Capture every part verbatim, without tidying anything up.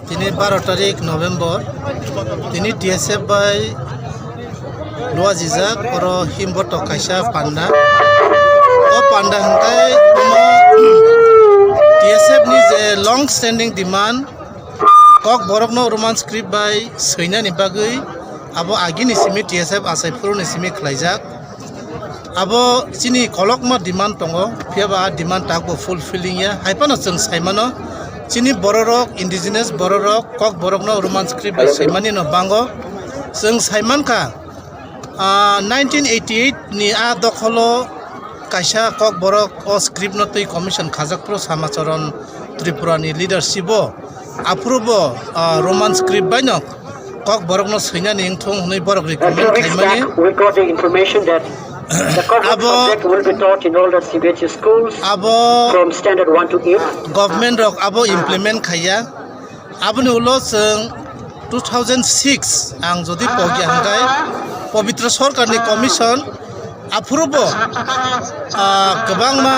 Tini baro tarik November, tini T S F bai luajijak, oro himbotok kaisa panda. O panda hwnkhe omo T S F ni je long standing demand, Kokborokno Roman script bai swinani bagwi abo agini simi T S F achai phuruni simi khlaijak. Abo chini kolokma demand tongo, phiya ba a demand takbo fulfilling ya. Hai phano chwng sai mano, chini bororok, indigenous bororok, Kokborokno Roman script bai swimani no bango. Chwng sai mankha, ah, nineteen eighty-eight ni a dokholo kaisa Kokborok o script no twi commission khajak phuru Samacharan Tripura ni leadership o. Aphuru bo, ah, Roman script bai no Kokborok no swinani wngthung hwnwi borok recommend khaimani. Two weeks back, we got the information that the Kokborok Abo subject will be taught in all the C B S E schools abo from standard one to eight. Government rok abo implement khaiya. Aboni ulo chwng two thousand six ang jodi pogya hwnkhe Pabitra Sarkarni commission Aphuru bo, ah, kwbangma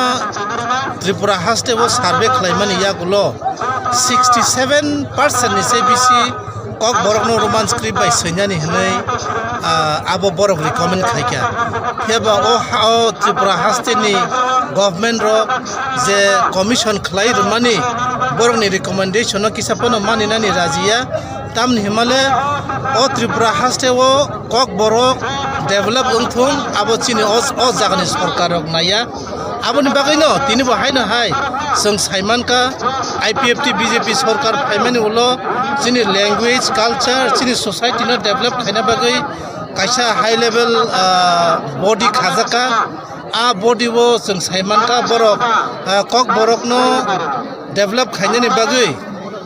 Tripura haste o survey khlaimani yagulo sixty seven percent ni se bisi Kokborokno Roman script bai swinani hwnwi, ah, abo borok recommend khaikha. Phiya ba o ha-, o Tripura haste ni government rok je commission khlai rwmani borokni recommendation no kisa phano maninani rajiya. Tamni himale o Tripura haste o Kokborok develop wngthung, abo chini o, o jagani sorkar rok naiya. Aboni bagwi no tini bo haino hai chwng saimankha, I P F T B J P sorkar phaimani ulo chini language, culture, chini society no develop khaina bagwi kaisa high level, ah, body khajakha. A body o chwng saimankha borok, ah, Kokborokno develop khainani bagwi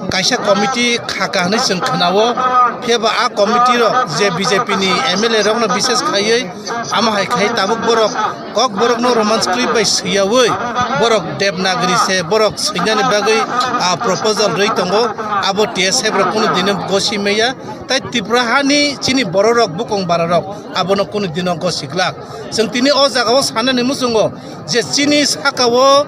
kaisa committee khaka hwnwi chwng khwnao. Phiya ba a committee rok je B J P ni M L A rokno bises khaiwi amo hai khai tabuk borok Kokborokno Roman script bai swiyawi borok Devanagari se borok swinani bagwi, ah, proposal rwi tongo. Abo T S F rok kunu dino gosi maya. Tai Tripura hani chini bororok, bukung bararok abono kunu dino gosi glak. Chwng tini o jagao sanani muchungo je chini sakao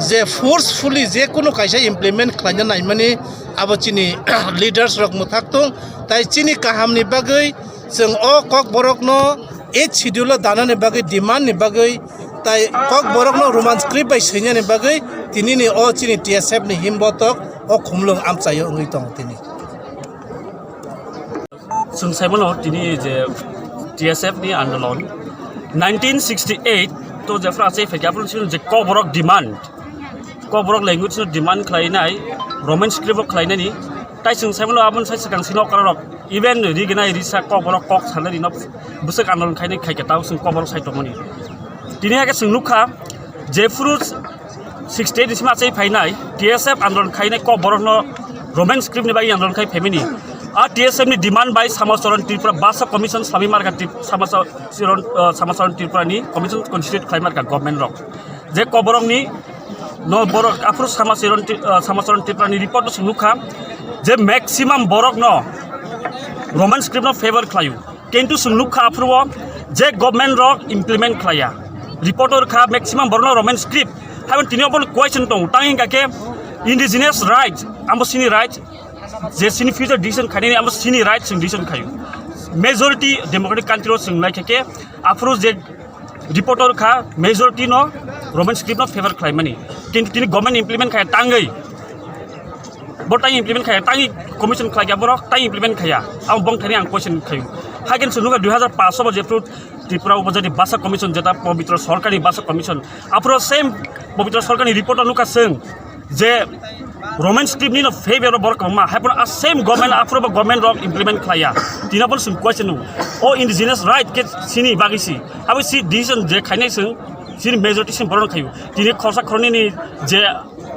je forcefully je kunu kaisa implement khlaina naimani abo chini leaders rok mwthak tung. Tai chini kahamni bagwi chwng o Kokborokno eighth schedule o danani bagwi, demand ni bagwi, tai Kokborokno Roman script bai swinani bagwi tinini o chini T S F ni himbotok o khumlwng amchaio wngwi tongo tini. Chwng saimano tini je T S F ni andolon nineteen sixty eight to jephru achai phaikha, aphuru chini je Kokborok demand, Kokborok language no demand khlainai, Roman script o khlainani, tai chwng saimano aboni sai swkang sino okrarok, even rignai risa Kokborok kok sanani no bwswk andolon khainai khaikha, tao chwng Kokborok sai tongmani. Tini hakhe chwng nukha, jephru sixty eight ni simi achai phainai, T S F andolon khainai Kokborokno Roman script ni bagwi andolon khai phaimani. A T S F ni demand bai Samacharan Tripura Bhasha Commission swlamwi markha Trip-, Samacharan, uh, Samacharan Tripura ni commission constitute khlai markha government rok. Je Kokborok ni no borok aphuru Samacharan Tri-, uh, Samacharan Tripura ni report no chwng nukha je maximum borok no Roman script no favor khlaio. Kintu chwng nukha aphuru o je government rok implement khlaiya. Report o rwkha maximum borok no Roman script. Haibo tini obo question tongo. Tang hingkha khe indigenous rights, amo sini rights, je sini future decision khainani amo sini rights chwng decision khaio. Majority democratic country o chwng naikha khe aphuru je report o rwkha majority no Roman script no favor khlaimani. Kintu tini government implement khaya tangwi. Bo tai implement khaya, tai commission khlai ya borok, tai implement khaya. Ang bong thani ang question khayu. Hagen se nukha dui hazar paanch bo jephru Tripura Upajati Basa Commission jeta Pabitra Sarkar ni Basa Commission. Aphuru same Pabitra Sarkar ni report o nukha chwng je Roman script ni no favor o borok kwbangma. Hai phano a same government aphuru bo government rok implement khlai ya. Tini bo chwng question nung. O indigenous right ke sini bagwi si. Abo si decision je khainai chwng sini majority sini borok khayu. Tini khorsa khorni ni je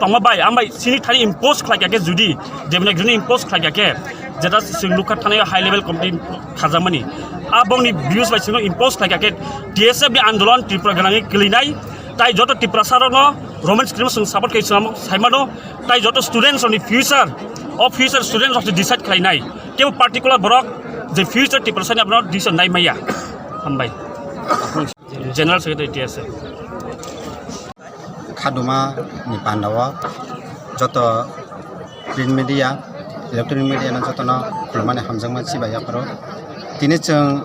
tongma bai, ang bai sini thani impose khlai kha khe judi, Devanagari ni impose khlai kha khe, jeta chwng nukha thani high level committee khajakmani. A bongni views bai chwngno impose khlai kha khe T S F ni andolon Tripura gwnangwi kwlwinai, tai joto Tiprasa rokno Roman script chwng support khai chwng saimano, tai joto students rokni future, o future students rok decide khlainai, kebo particular borok je future Tiprasa ni abono decision nai maya. Hambai. General Secretary T S F. Khaduma ni panda o joto print media, electronic media no joto no khulumani hamjakma chibai yapharo. Tini chwng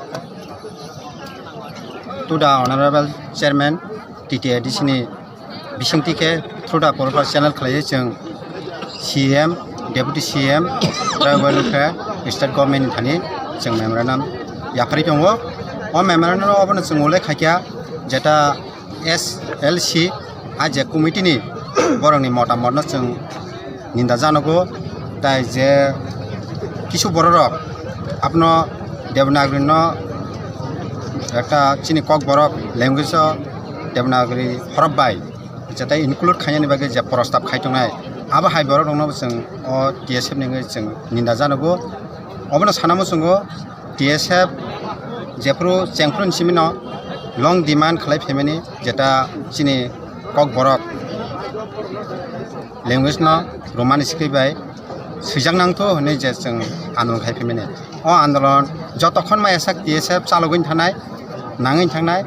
to the honorable chairman T T A D C ni bisingtwi khe through the proper channel khlaiwi chwng C M, Deputy C M, tei abo khe state government ni thani chwng memorandum yapharwi tongo. O memorandum abono chwng ullekh khaikha jeta S L C a je committee ni borokni motamotno chwng ninda janogo, tai je kisu bororok abono Devanagari no ekta chini kokborok language o Devanagari horop bai jetai include khainani bagwi je prostab khai tongnai, abo hai borok rokno chwng o T S F ni wngwi chwng ninda janogo. Obono sana muchungo T S F jephru chengphru ni simi no long demand khlai phaimani, jeta chini kokborok language no Romani sikhi bai swijak nangthu hwnwi je chwng andolon khai phaimani. O andolon jotokhon maya sak T S F chalogwi thanai, nangwi thangnai.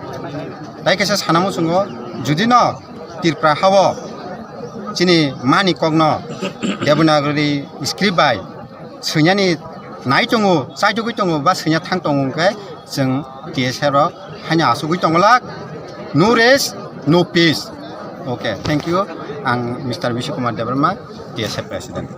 Tai kaisa sana muchungo judino Tripura hao chini mani kokno Devanagari script bai swinani nai tongo, chaitugwi tongo ba swina thang tongo hwnkhe chwng T S F rok haino asugwi tongolak. No rest, no peace. Okay, thank you. Ang Mister Vishnu Kumar Debbarma, T S F President.